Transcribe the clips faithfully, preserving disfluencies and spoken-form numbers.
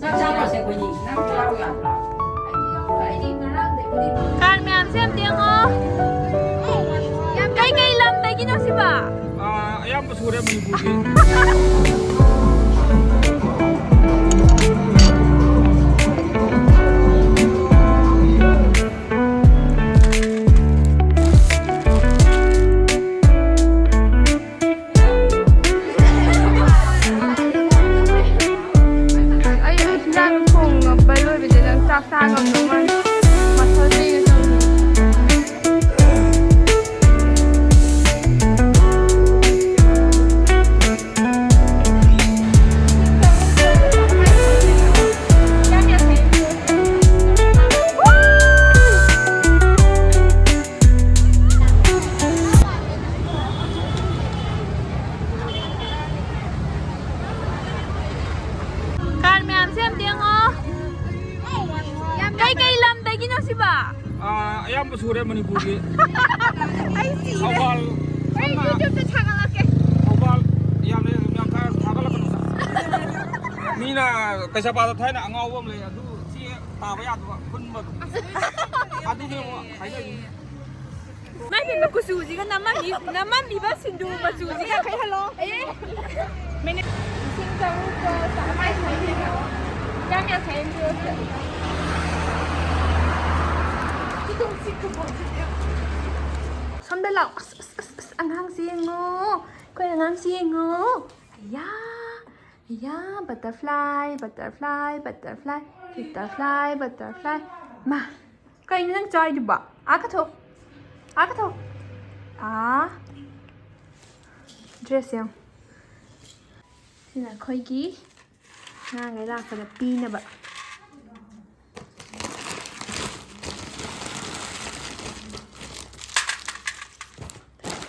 ꯆꯥꯛ ꯆꯥꯔꯁꯦ ꯑꯩꯈꯣꯏꯅꯤ꯫ ꯅꯪ ꯆꯥꯔꯨ ꯌꯥꯗ꯭ꯔꯥ? ꯀꯥꯔ ꯃꯌꯥꯝꯁꯦ ꯑꯝꯇ ꯌꯦꯡꯉꯣ꯫ ꯀꯩꯀꯩ ꯂꯝꯗꯒꯤꯅꯣ ꯁꯤꯕꯣ? ꯑꯥ, ꯑꯌꯥꯝꯕ ꯁꯨꯔꯦ ꯃꯅꯤꯄꯨꯔꯒꯤ꯫ ꯑꯩ ꯏꯟꯖꯥꯡ ꯊꯣꯡꯉꯕ ꯂꯣꯏꯕꯗ ꯅꯪ ꯆꯥꯛ ꯆꯥ ꯉꯝꯗꯧ ꯃꯥꯟꯗꯦ꯫ ꯃꯁꯜ ꯄꯦꯟꯒꯦ ꯇꯧꯔꯦ꯫ ꯀꯥꯔ ꯃꯌꯥꯝꯁꯦ ꯑꯝꯇ ꯌꯦꯡꯉꯣ꯫ ꯀꯩꯀꯩ ꯂꯝꯗꯒꯤꯅꯣ ꯁꯤꯕꯣ? ꯑꯥ, ꯑꯌꯥꯝꯕ ꯁꯨꯔꯦ ꯃꯅꯤꯄꯨꯔꯒꯤ꯫ ꯑꯩ ꯁꯤꯔꯦ꯫ ꯊꯧꯕꯥꯜ꯫ ꯑꯩ ꯁꯝꯅ YouTube-ꯇ ꯊꯥꯒꯠꯂꯛꯀꯦ꯫ ꯊꯧꯕꯥꯜ ꯌꯥꯝꯅ ꯌꯥꯝ ꯀꯥ ꯊꯥꯒꯠꯂꯛꯀꯅꯨꯗ꯫ ꯃꯤꯅ ꯀꯩꯁꯥꯝꯄꯥꯠꯇ ꯊꯥꯏꯅ ꯑꯉꯥꯎꯕ ꯑꯃ ꯂꯩ, ꯑꯗꯨ ꯆꯦ ꯇꯥꯕ ꯌꯥꯗꯕ ꯍꯨꯟꯕꯗꯣ꯫ ꯑꯗꯨꯅꯦ ꯑꯃꯨꯛ ꯍꯥꯏꯅꯔꯤ꯫ ꯃꯥꯏ ꯄꯦꯝꯃ, ꯀꯨꯆꯨꯁꯤꯒ ꯅꯝꯃꯝꯃꯤ-, ꯅꯝꯃꯝꯃꯤꯕ ꯁꯤꯡꯖꯨ ꯃꯆꯨꯁꯤꯒ꯫ ꯌꯥꯡꯈꯩ ꯍꯜꯂꯣ꯫ ꯑꯦ꯫ ꯃꯤꯅꯤꯠ ꯂꯤꯁꯤꯡ ꯇꯔꯨꯛꯀ ꯆꯥꯝꯃꯉꯥ ꯌꯥꯡꯈꯩ꯫ ꯆꯥꯝ ꯌꯥꯡꯈꯩ ꯑꯃ ꯄꯤꯔꯣ ꯁꯤꯗ꯫ ꯁꯣꯝꯗ ꯂꯥꯛꯑꯣ꯫ ꯑꯁ, ꯑꯁ, ꯑꯁ, ꯑꯁ, ꯑꯉꯥꯡꯁꯤ ꯌꯦꯡꯉꯣ꯫ ꯑꯩꯈꯣꯏ ꯑꯉꯥꯡꯁꯤ ꯌꯦꯡꯉꯣ꯫ ꯑꯌꯥ꯫ ꯑꯌꯥ, butterfly, butterfly, butterfly, butterfly, butterfly. ꯃꯥ, ꯀꯩꯅꯣ ꯅꯪ ꯆꯥꯏꯗꯨꯕꯣ? ꯑꯥ ꯀꯊꯣꯛ꯫ ꯑꯥ ꯀꯊꯣꯛ꯫ ꯑꯥ꯫ Dress ꯌꯦꯡꯉꯨ꯫ ꯁꯤꯅ ꯑꯩꯈꯣꯏꯒꯤ ꯑꯉꯥꯡꯈꯩ ꯂꯥꯛꯄꯗ ꯄꯤꯅꯕ꯫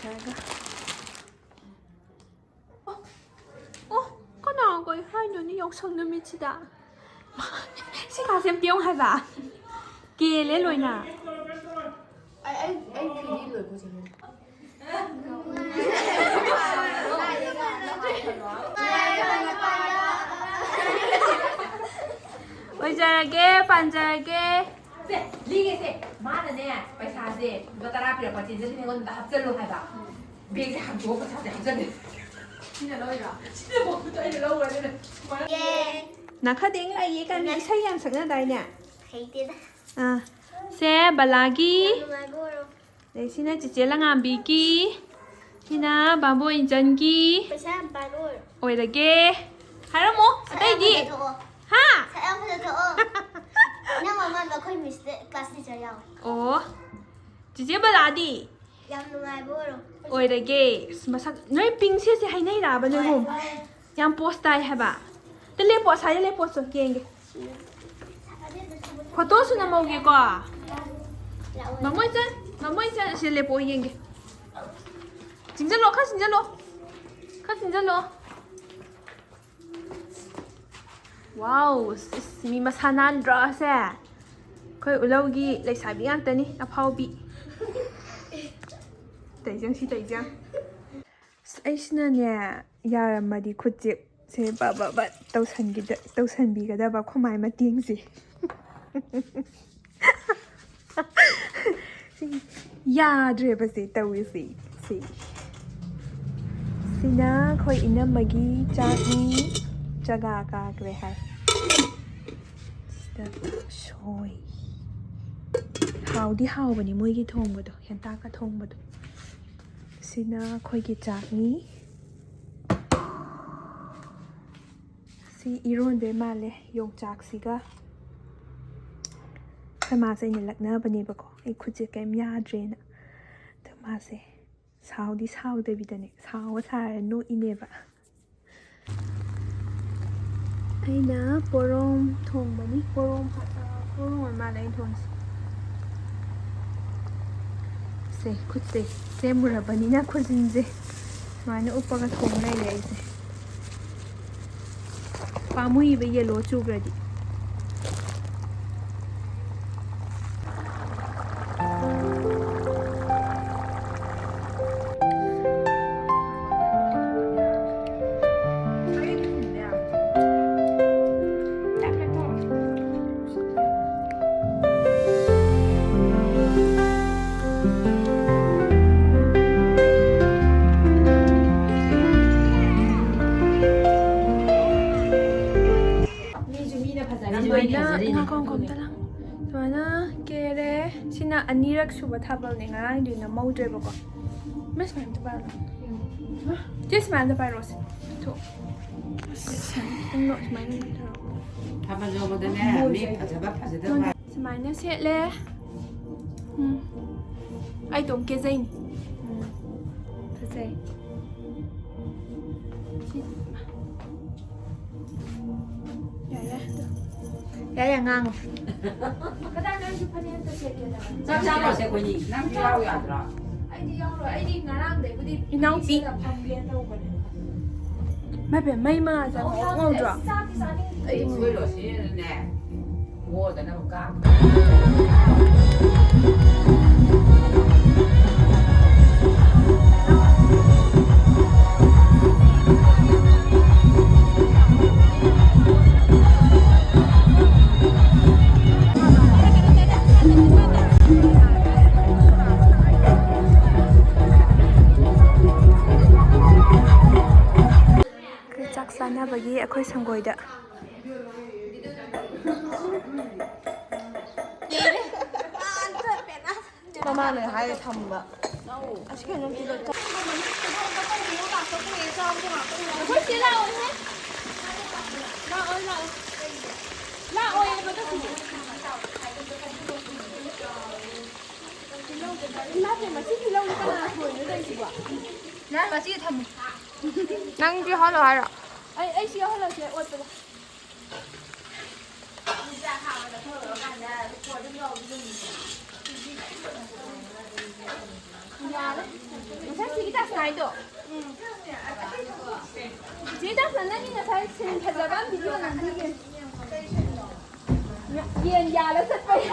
ꯈꯔꯒ꯫ ꯑꯣ, ꯑꯣ, ꯀꯅꯥ ꯀꯩ ꯍꯥꯏꯅꯣꯅꯦ ꯌꯥꯎꯁꯪ ꯅꯨꯃꯤꯠꯁꯤꯗ? ꯁꯤ ꯀꯥꯁꯦ ꯑꯝꯇ ꯌꯦꯡꯉꯨ ꯍꯥꯏꯕ꯫ ꯀꯦꯜꯂꯦ ꯂꯣꯏꯅ꯫ ꯑꯩ, ꯑꯩ, ꯑꯩ ꯐꯤꯗꯤ ꯂꯣꯏ ꯄꯨꯁꯤꯜꯂꯦ꯫ ꯂꯣꯏꯖꯔꯒꯦ, ꯄꯥꯟꯖꯔꯒꯦ꯫ ꯁꯦ, ꯂꯤꯒꯦꯁꯦ꯫ ꯃꯥꯅꯅꯦ, ꯄꯩꯁꯥꯁꯦ ꯂꯨꯄꯥ ꯇꯔꯥ ꯄꯤꯔꯛꯄ ꯆꯦꯟꯖꯗꯤ ꯑꯩꯉꯣꯟꯗ ꯍꯥꯞꯆꯜꯂꯨ ꯍꯥꯏꯕ꯫ ꯕꯦꯒꯁꯦ ꯍꯥꯡꯗꯣꯛꯑ ꯄꯩꯁꯥꯁꯦ ꯍꯥꯞꯆꯜꯂꯦ꯫ ꯁꯤꯅ ꯂꯧꯔꯤꯔꯣ? ꯁꯤꯅ ꯄꯣꯠꯇꯣ ꯑꯩꯅ ꯂꯧꯔꯦ ꯑꯗꯨꯅ꯫ ꯅꯥꯈꯗꯦꯡ ꯂꯥꯛꯏꯌꯦ ꯀꯥꯏꯅ ꯏꯁꯩ ꯌꯥꯝ ꯁꯛꯅꯗꯥꯏꯅꯦ? ꯍꯩꯇꯦꯗ꯫ ꯑꯥ꯫ ꯁꯦ, ꯕꯂꯥꯒꯤ꯫ ꯌꯥꯝ ꯅꯨꯡꯉꯥꯏꯕ ꯑꯣꯏꯔꯣ꯫ ꯑꯗꯩ ꯁꯤꯅ ꯆꯤꯆꯦ ꯂꯉꯥꯝꯕꯤꯒꯤ꯫ ꯁꯤꯅ ꯕꯥꯕꯣꯛ ꯏꯟꯆꯟꯒꯤ꯫ ꯄꯩꯁꯥ ꯌꯥꯝ ꯄꯥꯏꯕ ꯑꯣꯏꯔꯣ꯫ ꯑꯣꯏꯔꯒꯦ꯫ ꯍꯥꯏꯔꯝꯃꯣ, ꯁꯛ ꯌꯥꯝ ꯑꯇꯩꯗꯤ? ꯐꯖꯊꯣꯛꯑꯣ꯫ ꯍꯥ? ꯁꯛ ꯌꯥꯝ ꯐꯖꯊꯣꯛꯑꯣ꯫ ꯅꯪ ꯃꯃꯥꯡꯗ ꯑꯩꯈꯣꯏ ꯃꯤꯁꯇ ꯀ꯭ꯂꯥꯁ ꯇꯤꯆꯔ ꯌꯥꯎꯋꯦ꯫ ꯑꯣ꯫ ꯆꯤꯆꯦ ꯕꯂꯥꯗꯤ? ꯌꯥꯝ ꯅꯨꯡꯉꯥꯏꯕ ꯑꯣꯏꯔꯣ꯫ ꯑꯣꯏꯔꯒꯦ꯫ ꯑꯁ, ꯃꯁꯛ, ꯅꯣꯏ ꯄꯤꯡ ꯁꯦꯠꯁꯦ ꯍꯥꯏꯅꯩꯔꯕ ꯅꯣꯏ ꯑꯍꯨꯝ? ꯍꯣꯏ꯫ ꯌꯥꯝ ꯄꯣꯁ ꯇꯥꯏ ꯍꯥꯏꯕ꯫ ꯑꯗ ꯂꯦꯞꯄꯣ, ꯑꯁꯥꯏꯗ ꯂꯦꯞꯄꯣꯁꯨ ꯌꯦꯡꯒꯦ꯫ ꯐꯣꯇꯣꯁꯨ ꯅꯝꯍꯧꯒꯦꯀꯣ꯫ ꯃꯃꯣꯏ ꯆꯟ, ꯃꯃꯣꯏ ꯆꯟ, ꯑꯁꯤꯗ ꯂꯦꯞꯄꯣ ꯌꯦꯡꯒꯦ꯫ ꯆꯤꯡꯖꯜꯂꯣ, ꯈꯔ ꯆꯤꯡꯖꯜꯂꯣ꯫ ꯈꯔ ꯆꯤꯡꯖꯜꯂꯣ꯫ ꯋꯥꯎ, ꯏꯁ, ꯃꯤ ꯃꯁꯥ ꯅꯥꯟꯗ꯭ꯔꯣ ꯑꯁꯦ? ꯑꯩꯈꯣꯏ ꯎꯂꯧꯒꯤ ꯂꯩꯁꯥꯕꯤ ꯉꯥꯛꯇꯅꯤ, ꯑꯐꯥꯎꯕꯤ꯫ ꯇꯩꯖꯪ ꯁꯤ ꯇꯩꯖꯪ꯫ ꯑꯁ, ꯑꯩꯁꯤꯅꯅꯦ, ꯌꯥꯔꯝꯃꯗꯤ ꯈꯨꯠꯁꯦ ꯁꯦ ꯕ ꯕ ꯕ ꯇꯧꯁꯟꯈꯤꯗ-, ꯇꯧꯁꯟꯕꯤꯒꯗꯕ ꯈꯨꯃꯥꯏ ꯃꯇꯦꯡꯁꯦ꯫ ꯌꯥꯗ꯭ꯔꯦꯕ ꯁꯤ ꯇꯧꯔꯤꯁꯤ꯫ ꯁꯤ, ꯁꯤꯅ ꯑꯩꯈꯣꯏ ꯏꯅꯝꯃꯒꯤ ꯆꯥꯛꯅꯤ꯫ ꯆꯒꯥ ꯀꯥꯈ꯭ꯔꯦ ꯍꯥꯏ꯫ ꯁꯤꯗ ꯁꯣꯏ꯫ ꯍꯥꯎꯗꯤ ꯍꯥꯎꯕꯅꯤ ꯃꯣꯏꯒꯤ ꯊꯣꯡꯕꯗꯣ, ꯍꯦꯟꯇꯥꯛꯀ ꯊꯣꯡꯕꯗꯣ꯫ ꯁꯤꯅ ꯑꯩꯈꯣꯏꯒꯤ ꯆꯥꯛꯅꯤ꯫ ꯁꯤ ꯏꯔꯣꯟꯗꯣꯏ ꯃꯥꯜꯂꯦ ꯌꯣꯡꯆꯥꯛꯁꯤꯒ꯫ ꯑꯩꯈꯣꯏ ꯃꯥꯁꯦ ꯑꯩꯅ ꯂꯛꯅꯕꯅꯦꯕꯀꯣ, ꯑꯩ ꯈꯨꯠꯁꯦ ꯀꯩꯝ ꯌꯥꯗ꯭ꯔꯦꯅ꯫ ꯑꯗꯣ ꯃꯥꯁꯦ ꯁꯥꯎꯗꯤ ꯁꯥꯎꯗꯕꯤꯗꯅꯦ, ꯁꯥꯎꯕ ꯁꯥꯔ ꯅꯣꯛꯏꯅꯦꯕ꯫ ꯑꯩꯅ ꯄꯣꯔꯣꯝ ꯊꯣꯡꯕꯅꯤ꯫ ꯄꯣꯔꯣꯝ ꯍꯥ-, ꯑ, ꯄꯣꯔꯣꯝ ꯑꯣꯏ ꯃꯥꯜꯂꯦ ꯑꯩꯅ ꯊꯣꯡꯉꯤꯁꯦ꯫ ꯁꯦ, ꯈꯨꯠꯁꯦ ꯁꯦꯝꯃꯨꯔꯕꯅꯤꯅ ꯈꯨꯖꯤꯟꯁꯦ ꯁꯨꯃꯥꯏꯅ ꯎꯞꯄꯒ ꯊꯣꯡ ꯂꯩꯔꯦ ꯑꯩꯁꯦ꯫ ꯄꯥꯝꯃꯨꯏꯕ ꯌꯦꯂꯣ ꯆꯨꯈ꯭ꯔꯗꯤ꯫ ꯁꯨꯃꯥꯏꯅ ꯉꯥꯈꯣꯡ ꯈꯣꯝꯗ ꯂꯥꯡ-, ꯁꯨꯃꯥꯏꯅ ꯀꯦꯔꯦ꯫ ꯁꯤꯅ ꯑꯅꯤꯔꯛ ꯁꯨꯕ ꯊꯥꯕꯜꯅꯦ, ꯉꯔꯥꯡꯗꯨꯅ ꯃꯧꯗ꯭ꯔꯦꯕꯀꯣ꯫ ꯃꯤꯁ ꯃꯌꯥꯝ ꯊꯥꯕꯜ꯫ ꯆꯦ ꯁꯨꯃꯥꯏꯅ ꯄꯥꯏꯔꯛꯑꯣꯁꯦ꯫ ꯊꯣꯛ꯫ ꯁꯨꯃꯥꯏꯅ ꯇꯧꯔꯣ꯫ ꯊꯥꯕꯜ ꯆꯣꯡꯕꯗꯅꯦ, ꯃꯤ ꯐꯖꯕ ꯐꯖꯗꯕ꯫ ꯁꯨꯃꯥꯏꯅ ꯁꯦꯠꯂꯦ꯫ ꯎꯝ꯫ ꯑꯩ ꯑꯗꯨꯝ ꯀꯦꯖꯩꯅꯤ꯫ ꯎꯝ꯫ ꯐꯖꯩ꯫ ꯁꯤ-, ꯌꯥꯔꯦ, ꯑꯗꯨ꯫ ꯌꯥꯔꯦ, ꯉꯥꯡꯉꯣ꯫ ꯀꯗꯥꯏ ꯅꯪꯁꯨ ꯐꯅꯦꯛ ꯑꯝꯇ ꯁꯦꯠꯀꯦꯗꯅ? ꯆꯥꯛ ꯆꯥꯔꯁꯦ ꯑꯩꯈꯣꯏꯅꯤ꯫ ꯅꯪꯁꯨ ꯌꯥꯎ ꯌꯥꯗ꯭ꯔꯣ? ꯑꯩꯗꯤ ꯌꯥꯎꯔꯣꯏ꯫ ꯑꯩꯗꯤ ꯉꯔꯥꯡꯗꯩꯕꯨꯗꯤ ꯏꯅꯥꯎꯄꯤ꯫ ꯁꯤꯗ ꯐꯝꯒꯦꯅ ꯇꯧꯕꯅꯦ꯫ ꯃꯥꯏ ꯄꯦꯝꯃ, ꯃꯩ ꯃꯉꯥꯜꯁꯦ ꯉꯧ-, ꯉꯧꯗ꯭ꯔꯣ? ꯆꯥꯛꯇꯤ ꯆꯥꯅꯤꯡꯗꯦ꯫ ꯑꯩꯗꯤ ꯁꯣꯏꯔꯣ ꯁꯤꯅꯅꯦ꯫ ꯉꯧꯗꯅꯕ ꯀꯥ꯫ ꯆꯥꯛ ꯆꯥꯅꯕꯒꯤ ꯑꯩꯈꯣꯏ ꯁꯪꯒꯣꯏꯗ꯫ ꯃꯃꯥꯅ ꯍꯥꯏꯔꯦ ꯊꯝꯕ꯫ ꯑꯁꯤ ꯀꯩꯅꯣꯝꯇ ꯂꯧ-, ꯑꯩꯈꯣꯏ ꯆꯦ ꯂꯥꯛꯑꯣꯍꯦ꯫ ꯂꯥꯛꯑꯣ, ꯂꯥꯛꯑꯣ꯫ ꯂꯥꯛꯑꯣꯌꯦ ꯃꯊꯛꯁꯤꯗ꯫ ꯏꯃꯥ ꯏꯕꯦꯝꯃ, ꯁꯤ ꯇꯤꯜꯍꯧꯁꯦ ꯀꯅꯥ ꯁꯣꯏꯅꯣ ꯇꯧꯔꯤꯁꯤꯕꯣ? ꯉꯁꯤ ꯊꯝꯃꯨ꯫ ꯅꯪꯁꯨ ꯌꯥꯎꯍꯜꯂꯣ ꯍꯥꯏꯔꯣ? ꯑꯩ, ꯑꯩꯁꯨ ꯌꯥꯎꯍꯜꯂꯛꯀꯦ ꯑꯣꯠꯄꯗ꯫ ꯌꯥꯔꯦ꯫ ꯉꯁꯥꯏ ꯆꯦꯒꯤ ꯇꯥꯁꯅꯥ ꯍꯥꯏꯗꯣ꯫ ꯎꯝ꯫ ꯆꯦ ꯇꯥꯁꯅꯥ, ꯅꯪꯒꯤ ꯉꯁꯥꯏ ꯁꯤꯟ ꯐꯖꯕ ꯑꯃ video ꯅꯝꯕꯤꯒꯦ꯫ ꯌꯦꯟ ꯌꯥꯜꯂ ꯆꯠꯄꯩ꯫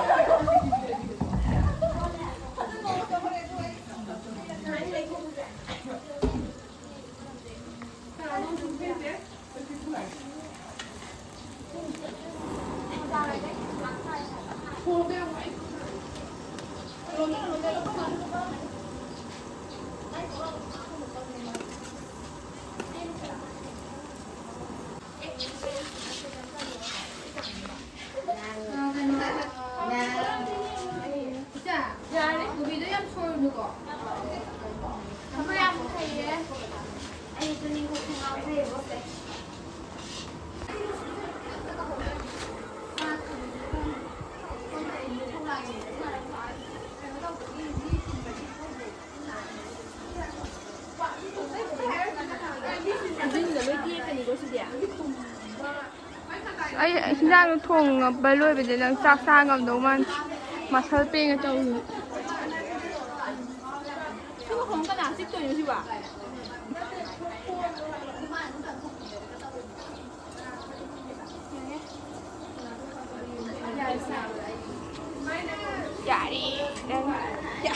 ꯑꯩ ꯍꯤꯟꯖꯥꯡꯗꯣ ꯊꯣꯡꯉꯕ ꯂꯣꯏꯕꯗ ꯅꯪ ꯆꯥꯛ ꯆꯥ ꯉꯝꯗꯧ ꯃꯥꯟꯗꯦ꯫ ꯃꯁꯜ ꯄꯦꯟꯒꯦ ꯇꯧꯔꯤ꯫ ꯁꯤꯕꯨ ꯈꯣꯡ ꯀꯅꯥ ꯆꯤꯛꯇꯣꯏꯅꯣ ꯁꯤꯕꯣ? ꯌꯥꯔꯦ, ꯅꯪ꯫ ꯌꯥ-,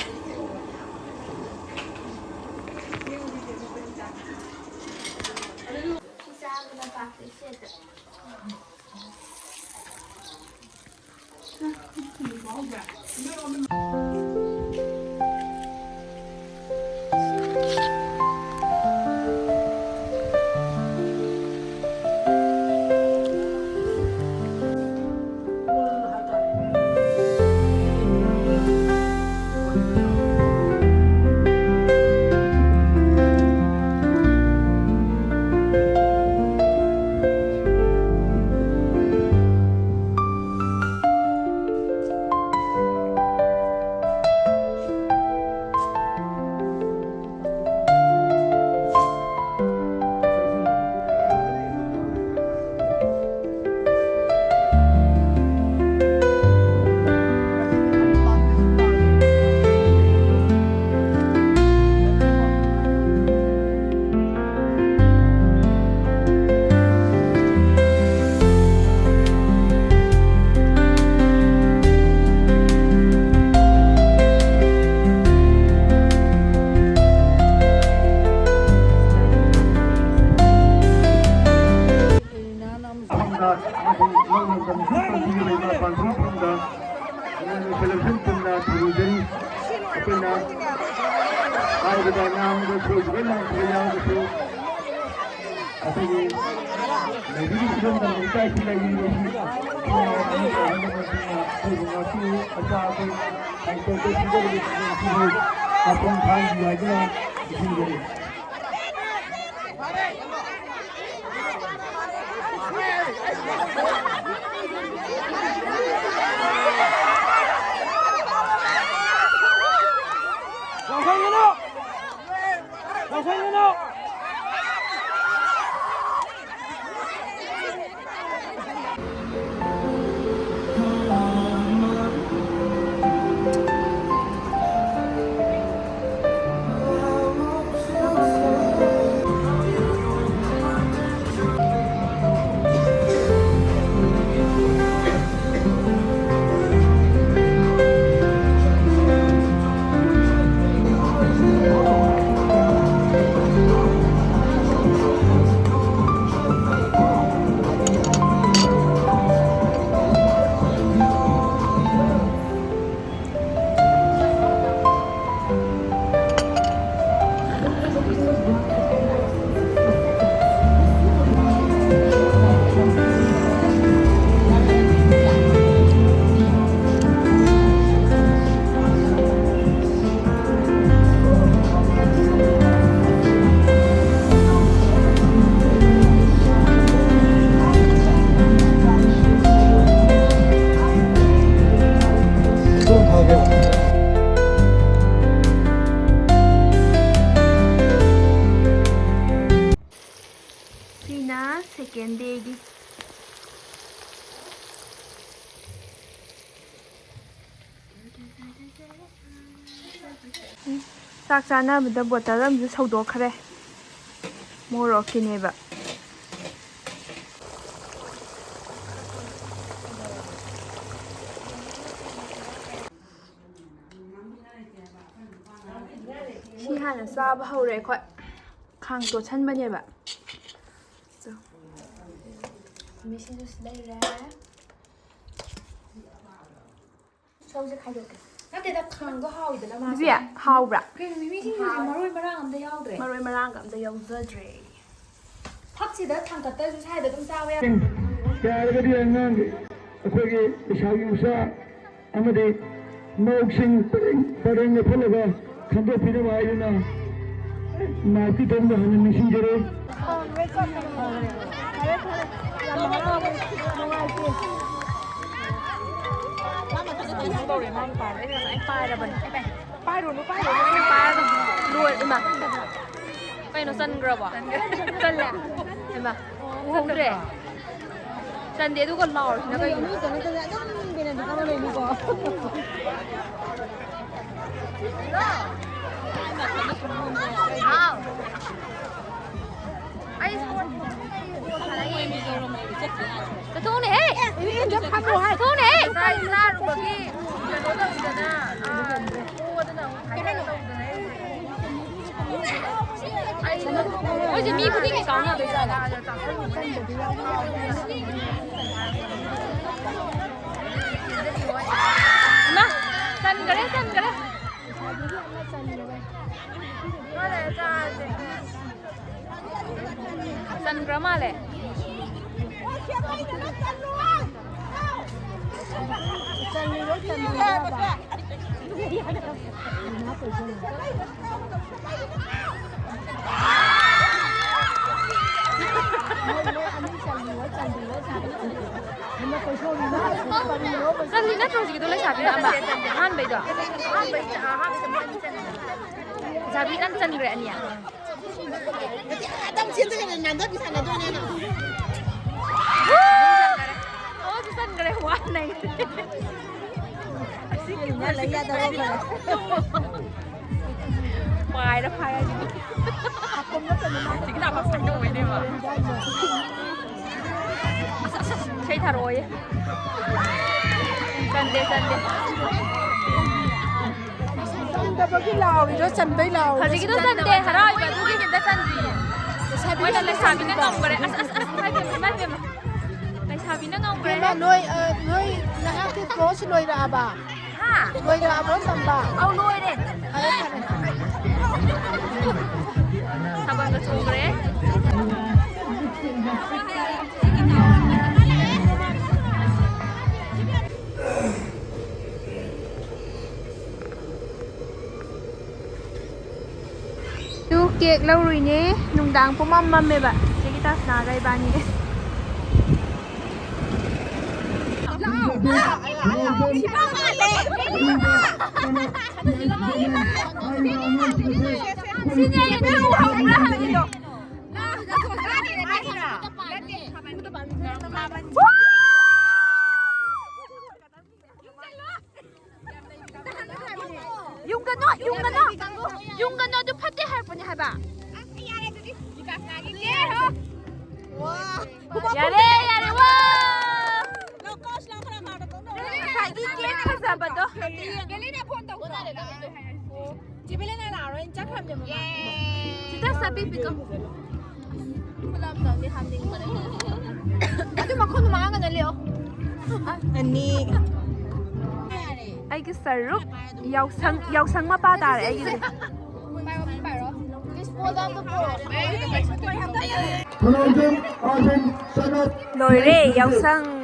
ꯃꯐꯝꯗ ꯑꯃꯁꯨꯡ ꯂꯧ ꯂꯝꯗꯝ ꯁꯨꯝ ꯇꯧꯗꯨꯅ ꯂꯩꯕ ꯄꯥꯟꯊꯨꯡ ꯐꯝꯗ ꯑꯩꯈꯣꯏ ꯁꯦꯂꯦꯕ꯭ꯔꯦꯁꯟ ꯇꯤꯝꯅ ꯊꯧꯔꯤꯖꯔꯤ꯫ ꯑꯩꯈꯣꯏꯅ ꯍꯥꯏꯕꯗ ꯉꯥꯡꯕꯗ ꯁꯣꯏꯈꯤꯕ ꯂꯥꯟꯈꯤꯕ ꯌꯥꯎꯔꯒꯁꯨ ꯑꯩꯈꯣꯏꯒꯤ ꯂꯩꯔꯤꯕ ꯐꯤꯕꯝꯗ ꯂꯩꯀꯥꯏꯁꯤ ꯂꯩꯔꯤꯕꯁꯤ ꯑꯩꯈꯣꯏꯕꯨ ꯉꯥꯛꯄꯤꯌꯨ꯫ ꯃꯆꯥ ꯑꯩꯈꯣꯏ ꯁꯥꯏꯀꯜꯗ ꯄꯤꯖꯔꯤꯕ ꯐꯤꯕꯝꯁꯤꯕꯨ ꯃꯄꯨꯡ ꯐꯥꯍꯟꯕꯤꯌꯨ ꯍꯥꯏꯗꯨꯅ ꯅꯤꯡꯁꯤꯡꯖꯔꯤ꯫ ꯉꯥꯎꯁꯟꯒꯅꯨ! ꯉꯥꯎꯁꯟꯒꯅꯨ! ꯆꯥꯛ ꯆꯥꯅꯕꯗ ꯕꯣꯇꯜ ꯑꯃꯁꯨ ꯁꯧꯗꯣꯛꯈ꯭ꯔꯦ, ꯃꯣꯔꯣꯛꯀꯤꯅꯦꯕ꯫ ꯁꯤ ꯍꯥꯟꯅ ꯆꯥꯕ ꯍꯧꯔꯦ ꯑꯩꯈꯣꯏ꯫ ꯈꯥꯡ ꯇꯣꯠꯁꯟꯕꯅꯦꯕ꯫ ꯃꯤꯃꯤ ꯁꯤꯡꯖꯨꯁꯨ ꯂꯩꯔꯦ꯫ ꯁꯧꯁꯦ ꯈꯥꯏꯗꯣꯛꯀꯦ꯫ ꯅꯠꯇꯦꯗ, ꯈꯥꯡꯗꯣ ꯍꯥꯎꯋꯤꯗꯅ ꯃꯥꯁꯦ꯫ ꯕꯤꯕꯤ, ꯍꯥꯎꯕ꯭ꯔꯥ? ꯀꯩꯅꯣ, ꯃꯤꯃꯤ ꯁꯤꯡꯖꯨꯁꯦ ꯃꯔꯣꯏ ꯃꯔꯥꯡ ꯑꯝꯇ ꯌꯥꯎꯗ꯭ꯔꯦ꯫ ꯃꯔꯣꯏ ꯃꯔꯥꯡꯒ ꯑꯝꯇ ꯌꯥꯎꯖꯗ꯭ꯔꯦ꯫ ꯐꯛꯁꯤꯗ ꯊꯥꯡꯀꯠꯇ꯭ꯔꯁꯨ ꯁ꯭ꯋꯥꯏꯗ ꯑꯗꯨꯝ ꯆꯥꯕ ꯌꯥꯏ꯫ ꯌꯥꯔꯒꯗꯤ ꯑꯉꯥꯡ, ꯑꯩꯈꯣꯏꯒꯤ ꯂꯩꯁꯥꯕꯤ ꯃꯆꯥ ꯑꯃꯗꯤ ꯃꯧꯁꯤꯡ ꯄꯔꯦꯡ ꯄꯔꯦꯡ ꯂꯦꯞꯍꯜꯂꯒ ꯈꯟꯗꯣꯛꯄꯤꯅꯕ ꯍꯥꯏꯗꯨꯅ ꯃꯥꯏꯛꯀꯤ ꯊꯣꯡꯗ ꯍꯟꯅ ꯅꯤꯡꯁꯤꯡꯖꯔꯤ꯫ ꯀꯩꯅꯣ ꯇꯧꯔꯦ, ꯃꯥꯅ ꯄꯥꯏꯔꯦ꯫ ꯑꯩꯅ ꯉꯁꯥꯏ ꯄꯥꯏꯔꯕꯅꯦ꯫ ꯄꯥꯏꯔꯨꯅꯨ, ꯄꯥꯏꯔꯨꯅꯨ꯫ ꯑꯩꯅ ꯄꯥꯏꯔꯒ ꯂꯣꯏ-, ꯏꯃꯥ꯫ ꯀꯩꯅꯣ, ꯆꯟꯈ꯭ꯔꯕꯣ? ꯆꯜꯂꯦ? ꯏꯃꯥ, ꯎꯍꯧꯗ꯭ꯔꯦ꯫ ꯆꯟꯗꯦ, ꯑꯗꯨꯒ ꯂꯥꯎꯔꯤꯁꯤꯅ ꯀꯩꯒꯤꯅꯣ? ꯍꯥꯎ꯫ ꯑꯩ ꯊꯣꯛꯎꯅꯦꯍꯦ! ꯊꯣꯛꯎꯅꯦꯍꯦ! ꯉꯁꯥꯏ ꯆꯥꯔꯨꯕꯒꯤ ꯀꯩꯅꯣ ꯇꯧꯗꯅ, ꯑꯥ, ꯄꯣꯗꯅ ꯑꯃꯨꯛ ꯍꯥꯏꯗꯔ ꯇꯧꯗꯅ ꯑꯩꯁꯦ꯫ ꯑꯩ ꯃꯣꯏꯁꯦ ꯃꯤ ꯈꯨꯗꯤꯡꯒꯤ ꯀꯥꯎꯅꯗꯣꯏ ꯖꯥꯠꯂꯣ? ꯏꯃꯥ! ꯆꯟꯈꯔꯦ, ꯆꯟꯈꯔꯦ! ꯆꯟꯈ꯭ꯔ ꯃꯥꯜꯂꯦ꯫ ꯆꯜꯂꯤ ꯅꯠꯇ꯭ꯔꯣ ꯍꯧꯖꯤꯛꯀꯤꯗꯣ ꯂꯩꯁꯥꯕꯤꯅ ꯑꯃ? ꯑꯍꯥꯟꯕꯩꯗꯣ? ꯑꯍꯥꯟꯕꯩ, ꯑꯍꯥꯟꯕꯩꯁꯦ ꯃꯣꯏ ꯑꯅꯤ ꯆꯟꯈ꯭ꯔꯦ꯫ ꯂꯩꯁꯥꯕꯤ ꯆꯟ ꯆꯟꯈ꯭ꯔꯦ ꯑꯅꯤ꯫ ꯑꯗꯨꯝ ꯆꯦꯟꯗꯣꯏꯅꯦ, ꯅꯥꯟꯊꯕꯤ ꯁꯥꯟꯅꯗꯣꯏꯅꯦ ꯅꯪ꯫ ꯑꯃꯁꯨ ꯆꯟꯈ꯭ꯔꯦ, ꯋꯥ ꯅꯩ꯫ ꯄꯥꯏꯔ ꯐꯥꯏ ꯍꯥꯏꯁꯤꯅꯤ꯫ ꯁꯤꯒꯤ ꯅꯥꯄꯥ ꯁꯥꯏꯗ ꯑꯣꯏꯅꯦꯕ꯫ ꯑꯁ, ꯑꯁ, ꯑꯁ, ꯏꯁꯩ ꯊꯥꯔꯛꯑꯣꯌꯦ꯫ ꯆꯟꯗꯦ, ꯆꯟꯗꯦ꯫ ꯆꯟꯗꯕꯒꯤ ꯂꯥꯎꯔꯤꯔꯣ, ꯆꯟꯕꯩ ꯂꯥꯎꯔꯤꯔꯣ? ꯍꯧꯖꯤꯛꯀꯤꯗꯣ ꯆꯟꯗꯦ, ꯍꯔꯥꯎꯔꯤꯕ ꯑꯗꯨꯒꯤ꯫ ꯂꯩꯁꯥꯕꯤ ꯃꯣꯏꯅ ꯂꯩꯁꯥꯕꯤꯅ ꯉꯝꯈ꯭ꯔꯦ꯫ ꯑꯁ, ꯑꯁ, ꯑꯁ, ꯏꯃꯥꯏ ꯄꯦꯝꯃ, ꯏꯃꯥꯏ ꯄꯦꯝꯃ꯫ ꯂꯩꯁꯥꯕꯤꯅ ꯉꯝꯈ꯭ꯔꯦ꯫ ꯏꯕꯦꯝꯃ, ꯅꯣꯏ, ꯑ, ꯅꯣꯏ ꯅꯍꯥꯛꯀꯤ ꯀꯣꯔꯁ ꯂꯣꯏꯔꯛꯑꯕ? ꯍꯥ? ꯂꯣꯏꯔꯛꯑꯕꯣ ꯇꯝꯕ? ꯑꯧ, ꯂꯣꯏꯔꯦ꯫ ꯐꯔꯦ, ꯐꯔꯦ꯫ ꯊꯥꯕꯜꯒ ꯆꯣꯡꯈ꯭ꯔꯦ꯫ ꯑꯗꯨ ꯀꯦꯛ ꯂꯧꯔꯨꯏꯅꯦ꯫ ꯅꯨꯡꯗꯥꯡ ꯄꯨꯝꯃꯝ ꯃꯝꯃꯦꯕ꯫ ꯆꯦꯒꯤ ꯇꯥꯁꯅꯥꯒ ꯏꯕꯥꯅꯤ꯫ ꯁꯤꯅꯦ ꯑꯩꯅ ꯅꯪ ꯎꯍꯧꯕ꯭ꯔꯥ ꯍꯪꯉꯤꯗꯣ꯫ ꯌꯨꯡꯒꯅꯣ, ꯌꯨꯡꯒꯅꯣ, ꯌꯨꯡꯒꯅꯣ, ꯑꯗꯨ ꯐꯠꯇꯦ ꯍꯥꯏꯔꯛꯄꯅꯦ ꯍꯥꯏꯕ꯫ ꯌꯥꯔꯦ, ꯌꯥꯔꯦ, ꯋꯥ꯫ ꯉꯁꯥꯏꯒꯤ ꯀꯦꯛ ꯐꯖꯕꯗꯣ꯫ ꯆꯦ ꯕꯦꯂꯦꯅꯥ ꯂꯥꯛꯑꯔꯣꯏꯅ ꯆꯠꯈ꯭ꯔꯕꯅꯦꯕ ꯃꯥ꯫ ꯆꯤꯇꯁꯇ ꯄꯤꯄꯤꯀꯣ꯫ ꯈꯨꯂꯝꯗꯪꯗꯤ ꯍꯥꯞꯅꯤꯡꯕꯅꯦ꯫ ꯑꯗꯨ ꯃꯈꯣꯟꯗꯣ ꯃꯥꯡꯒꯅ ꯂꯦꯛꯑꯣ꯫ ꯑꯅꯤ꯫ ꯑꯩꯒꯤ ꯁꯔꯨꯛ ꯌꯥꯎꯁꯪ, ꯌꯥꯎꯁꯪ ꯃꯄꯥ ꯇꯥꯔꯦ ꯑꯩꯒꯤꯗꯤ꯫ ꯂꯣꯏꯔꯦ ꯌꯥꯎꯁꯪ꯫